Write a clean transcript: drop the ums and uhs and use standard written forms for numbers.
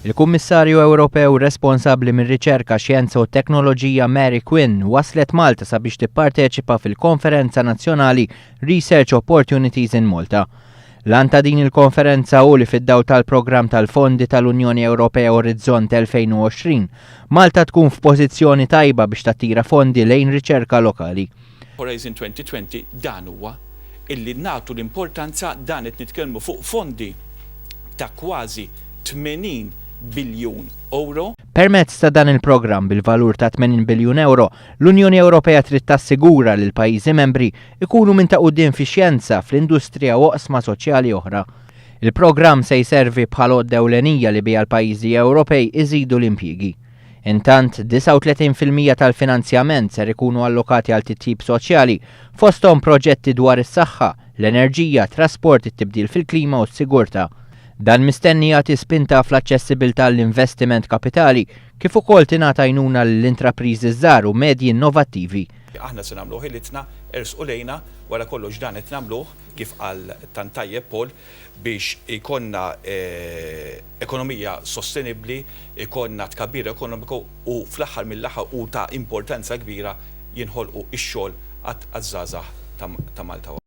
Il-Kummissarju Ewropew responsabbli mir-Riċerka, Xjenza u Teknoloġija Mary Quinn waslet Malta sabiex tipparteċipa fil-Konferenza Nazzjonali Research Opportunities in Malta. L-għan ta' din il-konferenza hu li fid-dawl tal-programm tal-fondi tal-Unjoni Ewropea Orizzont 2020, Malta tkun f'pożizzjoni tajba biex tattira fondi lejn riċerka lokali. Horizon 2020 dan huwa illi nagħtu l-importanza, dan qed nitkellmu fuq fondi ta' kważi 80 biljun ewro. Permezz ta' dan il-programm bil-valur ta' 80 biljun ewro, l-Unjoni Ewropea trid tassigura li l-pajjiżi membri jkunu minn ta' quddiem fix-xjenza, fl-industrija u oqsma soċjali oħra. Il-programm se jservi bħal għodda ewlenija li biha l-pajjiżi Ewropej iżidu l-impjiegi. Intant, 39% tal-finanzjament ser ikunu allokati għal titjib soċjali, fosthom proġetti dwar is-saħħa, l-enerġija, trasport, it-tibdil fil-klima u s-sigurtà. Dan mistenni jagħti spinta fl-aċċessibilità għall-investiment kapitali, kif ukoll tingħata għajnuna lill-intrapriżi żgħar u medji innovattivi. Aħna se nagħmlu ħilitna, ersqu lejna, wara kollox dan qed nagħmluh, kif qal tant tajjeb Paul, biex ikollna ekonomija sostenibbli, ikollna tkabbir ekonomiku u fl-aħħar mill-aħħar u ta' importanza kbira jinħolqu x-xogħol għaż-żgħażagħ ta' Malta.